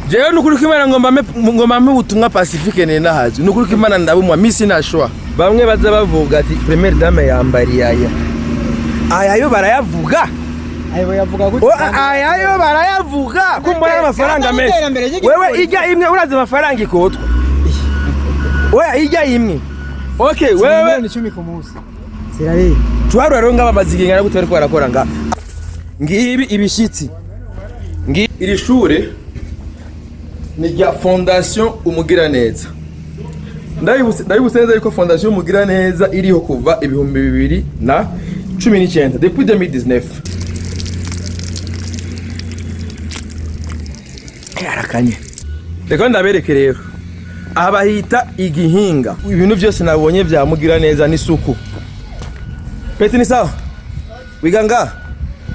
Jewe nukuri ko Imana ngomba mpe ubutumwa Pacifique nenahazi. Nukuri ko Imana ndabumwa misi nashwa. Bamwe baza bavuga ati première dame yambariye aya. Aya yo barayavuga. Ayo yavuga gute? O, aya yo barayavuga ko mbona amafaranga Kandi menshi. iterambere ry'igihugu. Wewe ijya imwe urazi amafaranga ikotwa. Oya, ijya imwe. Okay, wewe miliyoni 10 ku munsi zirarenga. Tuharura rero ngaba mazigenga gute bariko barakora nga. Ngibi ibishitsi. Ngi iri shure ni rya Fondation Umugiraneza. Ndabibutse neza yuko Fondation Umugiraneza iriho kuva 2019, depuis 2019. Yarakanye. Reka ndabereke rero. Aha bahita Igihinga. Ibintu byose nabonye vya Mugiraneza n'isuku. Petit, ni sawa? Wiga nga?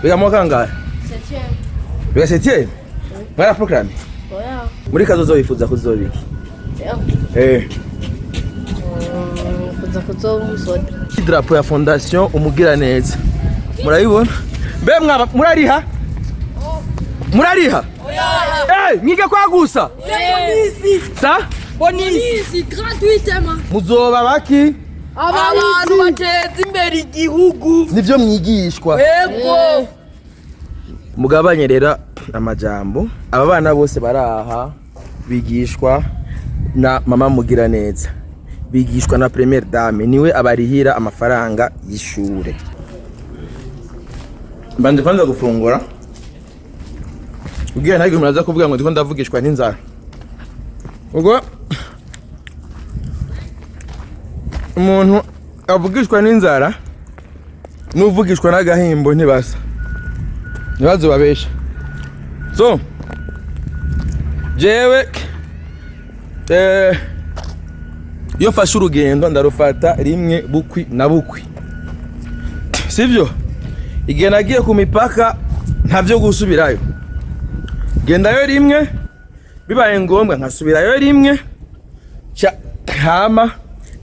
Wiga mwaka kangahe? Septième. Wiga septième? Mwara programme? Oya. Muri kazoza wifuza kuzoba iki? Yeah. Eh. Kuza kuzoba umusoda. Drapeau ya Fondation Umugiraneza. Murayibona? Mbe mwaba murariha? Murariha? Eh, mwiga kwagusa? Sa? Bonisi gratuitement. Muzoba baki? Abantu bateza imbere igihugu. Nivyo mwigishwa. Ego. Mugabanye rero amajambo. Aba bana bose baraha bigishwa na mama Mugiraneza, bigishwa na première dame, niwe abarihira amafaranga y'ishure. Mbanje kwanza gufungura ubwira ntagire umuntu aza kuvuga ngo ndiko ndavugishwa n'inzara. Ubwo umuntu avugishwa n'inzara n'uvugishwa n'agahimbo ntibasa, ntibaze babesha. So jewe iyo mfashe urugendo ndarufata rimwe bukwi na bukwi, sibyo? Igihe nagiye ku mipaka ntavyo gusubirayo, gendayo rimwe, bibaye ngombwa nkasubirayo rimwe ca hama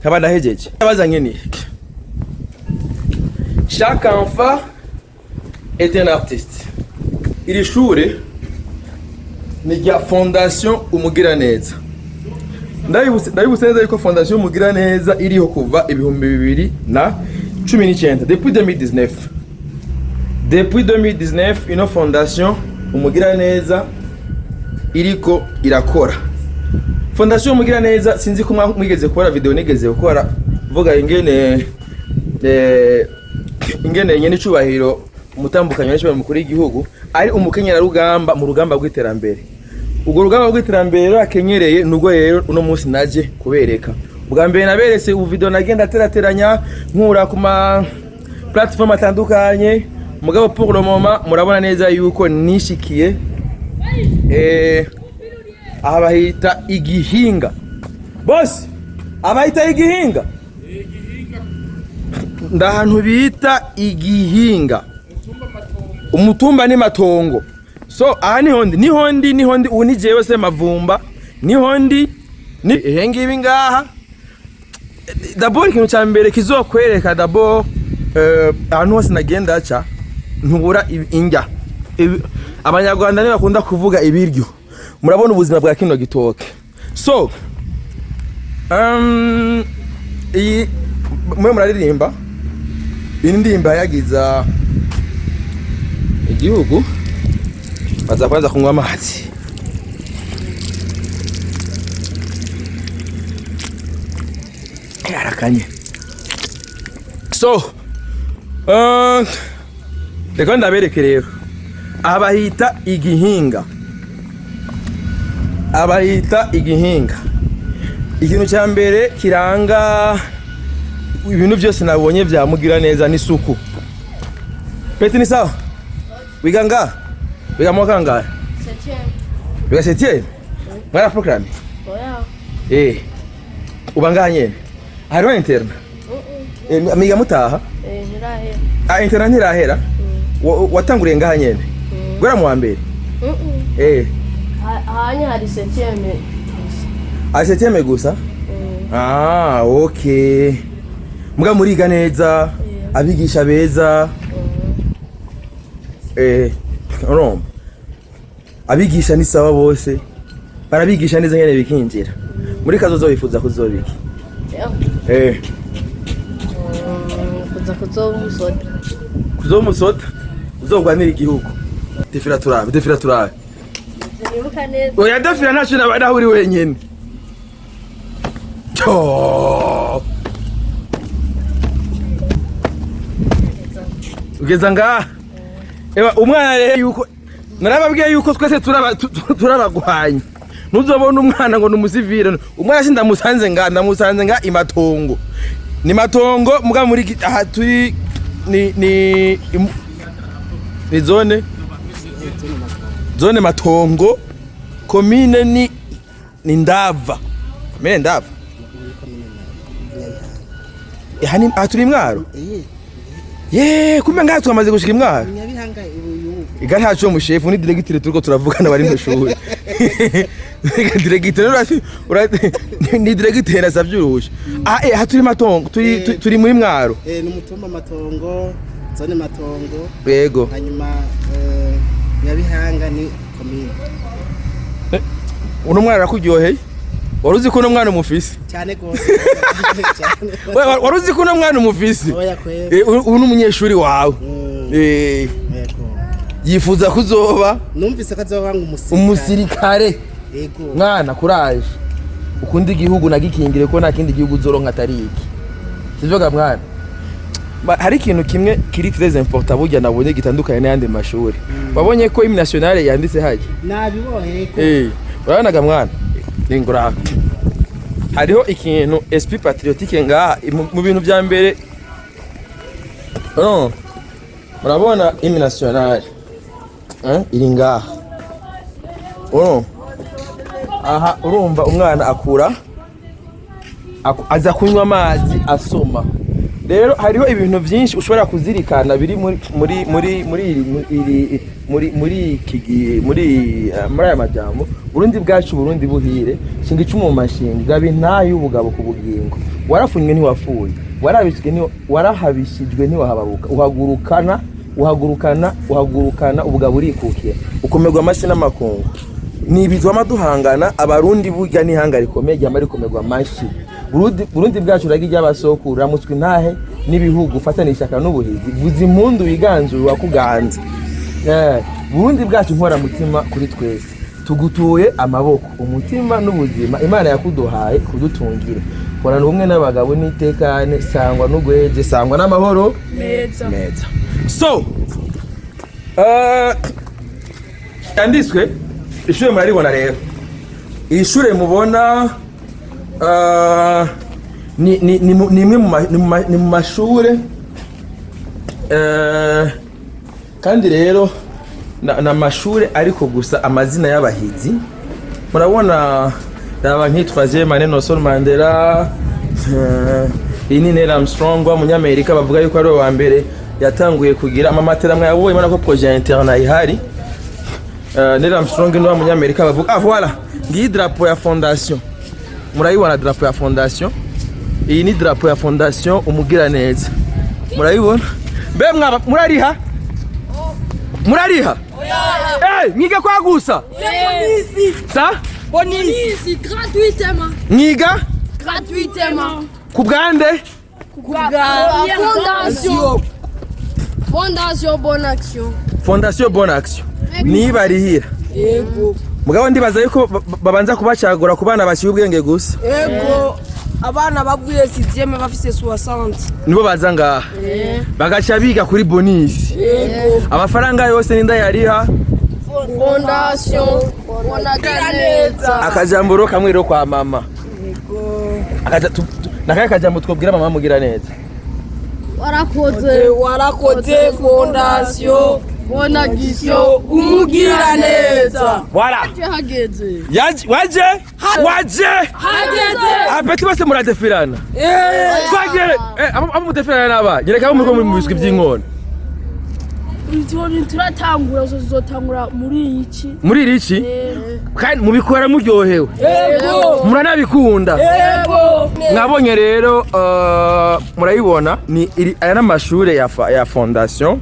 nkaba ndahejeje. Abazanye ni chaque enfant est un artiste. Iri shure ni rya Fondation Umugiraneza. Ndabibutse neza yuko Fondation Umugiraneza iriho kuva 2019, depuis 2019. Depuis 2019 ino Fondation Umugiraneza iriko irakora. Fondation Umugiraneza, sinzi ko mwigeze gukora video, nigeze gukora vuga ingene ingene nyene icubahiro umutambukanyi w'icubahiro mukuru w'igihugu ari umukenyerarugamba mu rugamba rw'iterambere. Urwo rugamba rw'iterambere rero akenyereye nubwo rero uno munsi naje kubereka. Ubwa mbere naberetse ubu video nagenda terateranya nkura ku ma platform atandukanye, mugabo pour le moment murabona neza yuko nishikiye aha bahita Igihinga. Boss, abahita Igihinga, ndahantu bita Igihinga, umutumba ni Matongo. So aha niho ndi, niho ndi, niho ndi ubu ni jewe se Mavumba, niho ndi ni ehe ngibi ngaha. D'abord ikintu cya mbere kizokwereka d'abord ahantu hose nagenda aca ntubura indya. Abanyarwanda ntibakunda kuvuga ibiryo. Murabona ubuzima bwa kino gitoke. So iyi mwe muraririmba iyi ndirimbo yagiza igihugu, baza kwanza kunywa amazi. Yarakanye. So reka ndabereke rero. Aha bahita Igihinga, abahita Igihinga. Ikintu cya mbere kiranga ibintu byose nabonye vya Mugiraneza n'isuku. Petit, ni sawa? Wiga nga? Wiga mwaka kangahe? Septième. Wiga septième? Mwara programme? Oya. Eh, uba ngaha nyene hariho internat? Eh, miga mutaha? Eh, ntirahera. Ah, internat ntirahera. Watanguriye ngaha nyene guhera mu wa mbere? Eh. Hanya hari septième gusa. Ah, septième gusa. Ah, okay. Muga muriga neza, abigisha beza? Eh, urumva abigisha ni sawa bose? Barabigisha neza ngene bikinjira. Muri kazoza wifuza kuzoba iki? Eh. Kuza kuzoba umusoda. Kuzoba umusoda, uzogwanira igihugu. Défila turabe, défila turabe. Nibuka neza. Oya, défila ntacyo, naba naho uri wenyene. Cyo! Ugeza ngaha. Ewa umwana rero, yuko narababwiye yuko twese turabagwanya, ntuzobona umwana ngo ni umusivile. Umwana si ndamusanze nga, ndamusanze nga imatongo, ni matongo muga muri aha turi ni zone Matongo, komine ni Ndava, komine Ndava. Aha turi Mwaro. Ye, kumbe ngaha twamaze gushika Imwaro. Nyabihanga ubu. Iga ntaco, mushefu ni directeur, turiko turavugana bari mu shuri. Directeur ni directeur asavye uruhusha. Ah, aha turi Matongo, turi muri Mwaro. Ni umutumba Matongo, zone Matongo. Yego. Hanyuma Nyabihanga ni komine. Uno mwana arakuryoheye. Wari uzi ko uno mwana umufise? Cyane gose, cyane. Wari uzi ko uno mwana umufise? Oya kweli. Uyu ni umunyeshuri wawe? Yego. Yifuza kuzoba Numvise ko azoba ngo umusirikare. Umusirikare. Yego. Mwana, kuraje, ukunda igihugu nagikingire, ko nta kindi gihugu uzoronka atari iki, sivyo ga mwana? Hari ikintu kimwe kiri très important burya nabonye gitandukanye n'ayandi mashuri. Wabonye ko hymne nationale yanditse hajya? Nabibonye ko. Urabonaga mwana, ningura hariho ikintu esprit patriotique ngaha mu bintu vya mbere. No. Murabona hymne nationale, iri ngaha. Urumva aha, urumva umwana akura aza kunywa amazi asoma. Rero hariho ibintu byinshi ushobora kuzirikana biri muri iki gihe, muri aya majambo: Burundi bwacu, Burundi buhire, shinga icumu mu mashinga, gaba intayi y'ubugabo ku bugingo, warafunywe ntiwapfuye, warabishijwe warahabishijwe ntiwahababuka, uhagurukana ubugabo urikukira, ukomerwa amashyi n'amakungu. Ni ibi twama duhangana. Abarundi burya n'ihanga rikomeye ryama rikomerwa amashyi. Burundi bwacu, ragi ry'abasokuru, ramutswe intahe n'ibihugu, ufatana ishyaka n'ubuhizi, vuza impundu wiganzura uwakuganza. Burundi bwacu, mutima kuri twese, tugutuye amaboko, umutima n'ubuzima Imana yakuduhaye kudutungira. Korana ubumwe n'abagabo n'itekane, sangwa n'ugweje, sangwa n'amahoro meza. Meza. So yanditswe ishure muraribona. Rero iri shure mubona ni imwe mu mashure. Kandi rero na mashure, ariko gusa amazina y'abahizi murabona, raba nk'itwa Mane Nelson Mandela. Iyi ni Neil Armstrong w'umunyamerika, bavuga yuko ari we wa mbere yatanguye kugira amamatera. Mwayabonye, mubona ko projet ya internat ihari. Neil Armstrong ni wa munyamerika bavuga. Ah, voilà, ngiyi drapeau ya fondation, murayibona drapeau ya fondation. Iyi ni drapeau ya fondation Umugiraneza, murayibona. Mbe mwaba murariha? Murariha? Mwiga kwa gusa sa? Bonus gratuitement. Mwiga Gratuitement. ku bwande? Fondation Bonne Action. Fondation Bonne Action nibarihira. Yego. Mugabo ndibaza yuko babanza kubacagura ku bana baciye ubwenge gusa. Yego. Abana bavuye sixième bafise 60. Nibo baza ngaha bagaca biga kuri bonus. Yego. Amafaranga yose ninda yariha? Fondation Bonne Action. Akajambo rero kamwe rero kwa mama. Nakaye kajambo twobwira mama mugira neza? Warakoze. Warakoze fondation Bonne Action. Umugira neza. Voilà. Hageze. Waje waje. Hageze. Apeti bose muradefirana. Twagiye. Abo mudefirana naba nyereka abo muriko mu biswi by'inkona. Turatangura, zozotangura muri iki. Muri iri kandi mubikora muryohewe? Yego. Muranabikunda? Yego. Mwabonye rero, murayibona ni aya n'amashure ya fondation.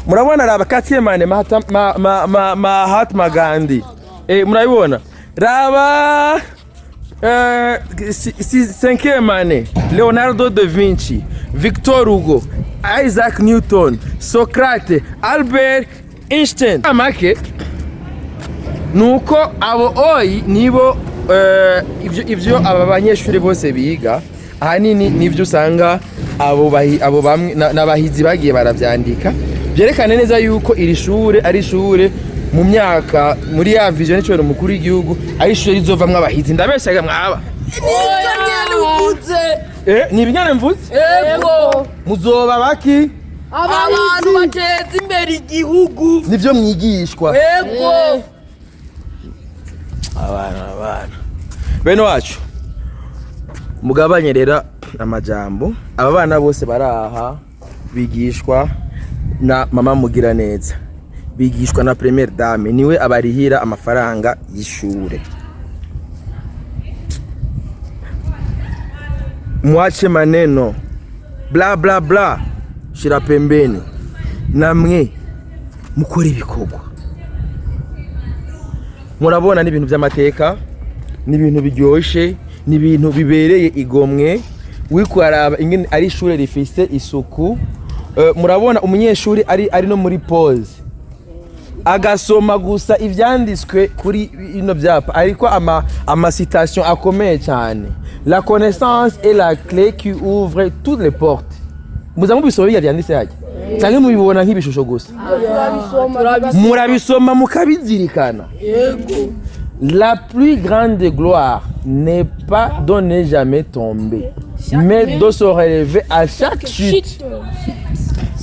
Murabona raba quatrième année Mahatma Gandhi. Murabibona. Raba cinquième année: Leonardo da Vinci, Victor Hugo, Isaac Newton, Socrate, Albert Einstein. Amake nuko abo oyi nibo ivyo aba banyeshuri bose biga ahanini nivyo usanga abo bamwe n'abahizi bagiye baravyandika, byerekana neza yuko iri shure ari ishure mu myaka muri ya vision y'icubahiro umukuru w'igihugu, ari ishure rizovamwo abahizi. Ndabeshaga mwaba? Nibyo nyene uvuze. Ni ibinyane mvuze? Ego. Muzoba baki? Abantu bateza imbere igihugu. Nivyo mwigishwa? Ego. Abana, abana bene wacu, mugabanye rero amajambo. Aba bana bose baraha bigishwa na mama mugira neza, bigishwa na première dame, niwe abarihira amafaranga y'ishure. Mwache maneno bla bla bla, shira pembeni, namwe mukore ibikorwa. Murabona n'ibintu by'amateka, n'ibintu biryoshye, n'ibintu bibereye igomwe. Wikwaraba ingene ari ishure rifise isuku. Murabona umunyeshuri ari no muri pause agasoma gusa ivyanditswe kuri ino vyapa, ariko ama citation akomeye cyane: "La connaissance est la clé qui ouvre toutes les portes." Muza mubisoma birya vyanditse hajya, canke mubibona nk'ibishusho gusa? Murabisoma mukabizirikana? La plus grande gloire n'est pas de ne jamais tomber, mais de se relever à chaque chute.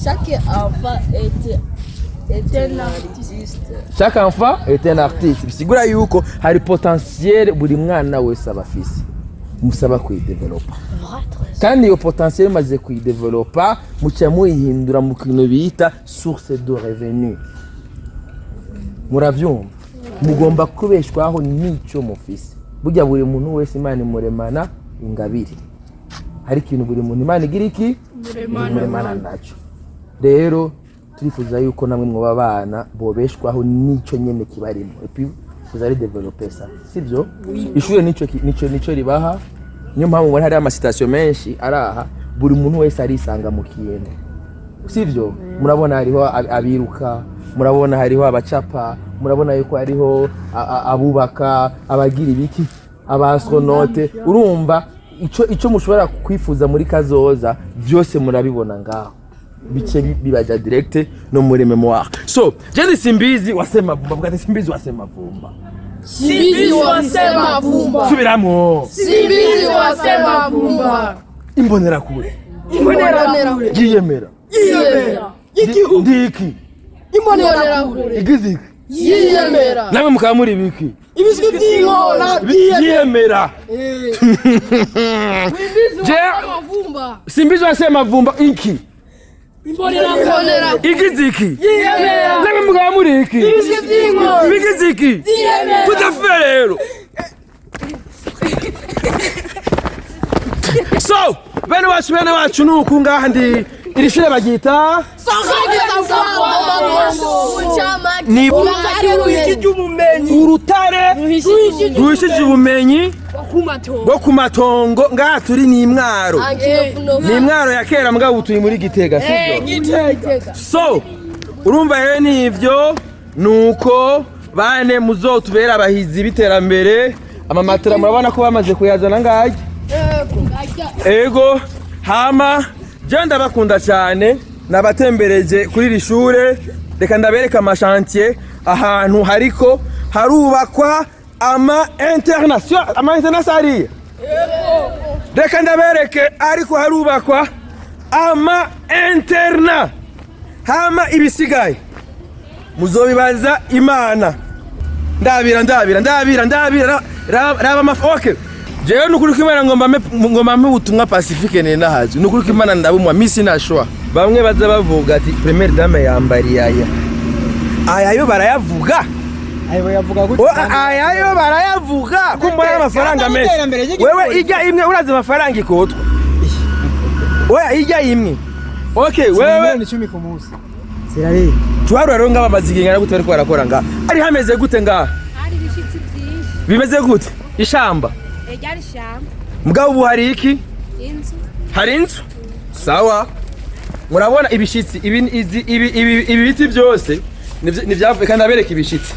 Chaque enfant est un artiste. Chaque enfant est un artiste. Bisigura yuko hari potentiel buri mwana wese aba afise, musaba kuyidevelopa. Kandi iyo potentiel imaze kuyidevelopa, muca muyihindura mu kintu bita source de revenu. Muravyumva? Mugomba kubeshwaho n'icyo mufise. Burya buri muntu wese Imana imuremana ingabire. Hari ikintu buri muntu Imana igira iki? Imuremana naco. Rero turifuza yuko namwe mwoba abana bobeshwaho n'icyo nyene kibarimo, et puis vous allez développer ça, sibyo? Ishure nico ribaha. Niyo mpamvu mubona hariho ama citations menshi ari aha. Buri muntu wese arisanga mu kintu, sivyo? Murabona hariho abiruka, murabona hariho abacapa, murabona yuko hariho abubaka, abagira ibiki, aba astronaute. Urumva ico mushobora kwifuza muri kazoza byose murabibona ngaho, bice bibaja direct no muri mémoire. So je ndi Simbizi wasema vumba. Bwa Simbizi wasema vumba. Simbizi wasema vumba. Subiramo. Simbizi wasema vumba. Imbonerakure. Imbonerakure. Yiyemera. Yiyemera. Igihugu ndiki. Imbonerakure. Igize iki? Yiyemera. Namwe mukaba muri biki? Ibiswi by'inkona. Yiyemera. Je Vumba. Simbizi wasema vumba iki? Imbonerakure. Igize iki? Namwe mukaba muri iki? Ibiswi by'inkona. Bigize iki? Tout à fait rero. So bene wacu, bene wacu, nuku ngaha ndi iri shure baryita ni urutare ruhishije ubumenyi bwo ku matongo. Ngaha turi ni Imwaro, ni Imwaro ya kera, mugabo ubu turi muri Gitega, sibyo? So urumva rero nivyo, nuko bane muzotubera abahizi b'iterambere. Amamatera murabona ko bamaze kuyazana ngaya. Ego hama je ndabakunda cyane, nabatembereje kuri iri shure. Reka ndabereka ama chantier ahantu hariko harubakwa ama international, ama international. Reka ndabereke ariko harubakwa ama internat. Hama ibisigaye muzobibaza Imana. Ndabira, ndabira, ndabira, ndabira, raba amafu. Okay, jewe nukuri ko Imana ngomba mpe ubutumwa pacifique nenahazi. Nukuri ko Imana ndabumwa misi nashwa. Bamwe baza bavuga ati première dame yambariye aya, aya yo barayavuga. Ayo yavuga gute? Aya yo barayavuga ko mbona amafaranga Kandi menshi. iterambere ry'igihugu. Wewe ijya imwe urazi amafaranga ikotwa? Oya, ijya imwe. Okay, wewe miliyoni 10 ku munsi zirarenga. Tuharura rero ngaba bazigenga gute? Bariko barakora ngaha, ari hameze gute ngaha? Hari ibishitsi byinshi. Bimeze gute? Ishamba. Ryari ishyamba. Mugabo ubu hari iki? Inzu. Hari inzu. Sawa. Murabona ibishitsi ibi, izi, ibi biti byose nivyavuye. Kandi abereke ibishitsi,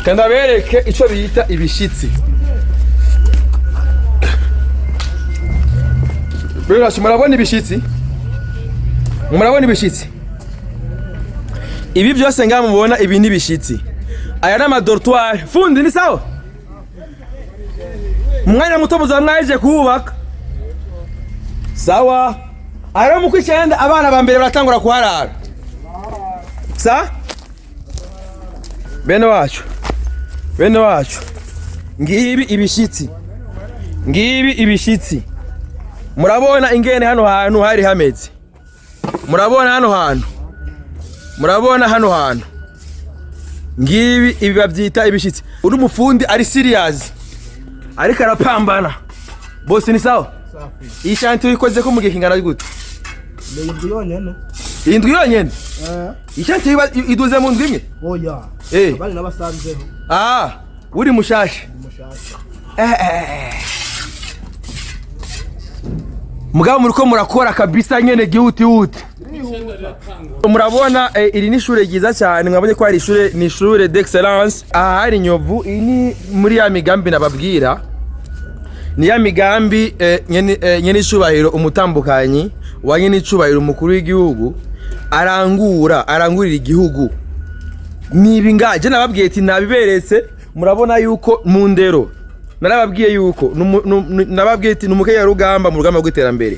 kandi abereke ico bita ibishitsi. Birashi, murabona ibishitsi, murabona ibishitsi ibi byose ngaha mubona, ibi ni ibishitsi. Aya ni ama dortoir. Fundi, ni sawa? Mu mwanya muto muzaba mwaje kuhubaka. Sawa. Aha mu kw'icyenda abana ba mbere baratangura kuharara. Sa bene wacu, bene wacu, ngibi ibishitsi, ngibi ibishitsi. Murabona ingene hano hantu hari hameze? Murabona hano hantu? Murabona hano hantu? Ngibi ibi babyita ibishitsi. Uri umufundi ari serious, ariko arapambana. Bose ni sawa. Iyi chantier uyikoze ko mu gihe kingana gute? Ni indwi yonyene. Indwi yonyene? Eh. Iyi chantier iduze mu ndwi imwe? Oya. Eh. Abandi nabasanzeho. Ah, uri mushasha? Mushasha. Eh, eh, eh. Mugabo muriko murakora kabisa nyene gihutihuti. Murabona iri ni ishure ryiza cyane. Mwabonye ko hari ishure, ni ishure d'excellence. Aha hari nyovu. Iyi ni muri ya migambi nababwira, ni ya migambi nyene icubahiro umutambukanyi wa nyene icubahiro umukuru w'igihugu arangura, arangurira igihugu. Nibi ngaje nababwiye ati nabiberetse. Murabona yuko mu ndero narababwiye yuko nababwiye ati ni rugamba mu rugamba rw'iterambere.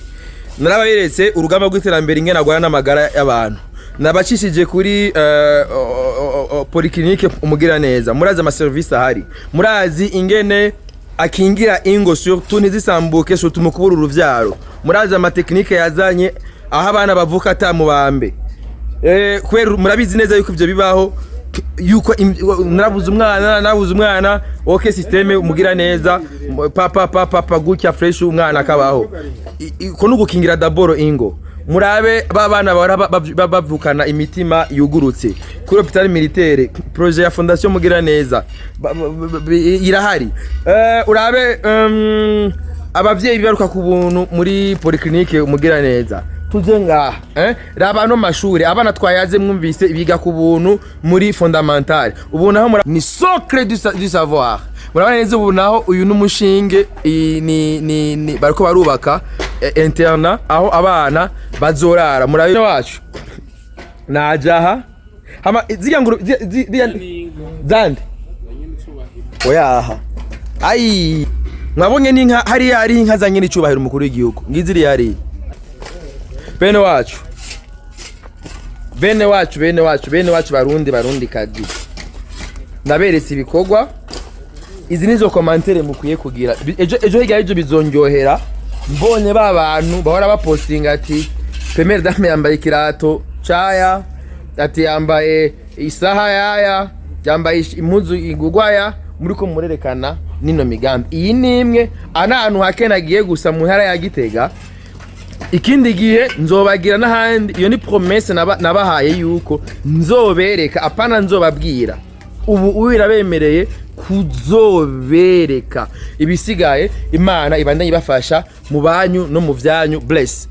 Naraberetse urugamba rw'iterambere ingene agwana n'amagara y'abantu. Nabacishije kuri polyclinique Umugiraneza. Murazi ama service ahari, murazi ingene akingira ingo, surtout ntizisambuke, surtout mu kubura uruvyaro. Murazi ama technique yazanye aho abana bavuka ata mubambe. Kubera murabizi neza yuko ivyo bibaho, yuko narabuze umwana, narabuze umwana. OK, système Umugira neza, papa papa papa gutya fresh, umwana akabaho. Ko nugukingira d'abord ingo. Murabe ba bana bahora bavukana imitima yugurutse. Kuri hôpital militaire, projet ya Fondation Mugira neza irahari. Urabe abavyeyi bibaruka ku buntu muri polyclinique Umugira neza. Tuje ngaha, raba no mashuri abana twayaze, mwumvise biga ku buntu muri fondamentale. Ubu naho ni socle du savoir. Murabona neza ubu naho uyu n'umushinge, iyi ni bariko barubaka internat aho abana bazorara. Murabe wacu najaha hama zirya nguru zande. Oya, aha ai mwabonye n'inka hariya, hari inka za nyene icubahiro umukuru w'igihugu, ngiziriya hariya. Bene wacu, bene wacu, bene wacu, bene wacu, Barundi, Barundi kazi, ndaberetse ibikorwa. Izi nizo commentaire mukwiye kugira. Ejo hirya y'ejo bizonyohera mbonye ba bantu bahora bapostinga ati première dame yambaye ikirato caya, ati yambaye isaha yaya, yambaye impuzu igugwaya. Muri ko murerekana nino migambi. Iyi ni imwe. Aha ni ahantu hake nagiye gusa mu ntara ya Gitega. Ikindi gihe nzobagira n'ahandi. Iyo ni promesse nabahaye yuko nzobereka, apana nzobabwira. Ubu birabemereye kuzobereka. Ibisigaye, Imana ibandanye ibafasha mu banyu no mu vyanyu. Bless.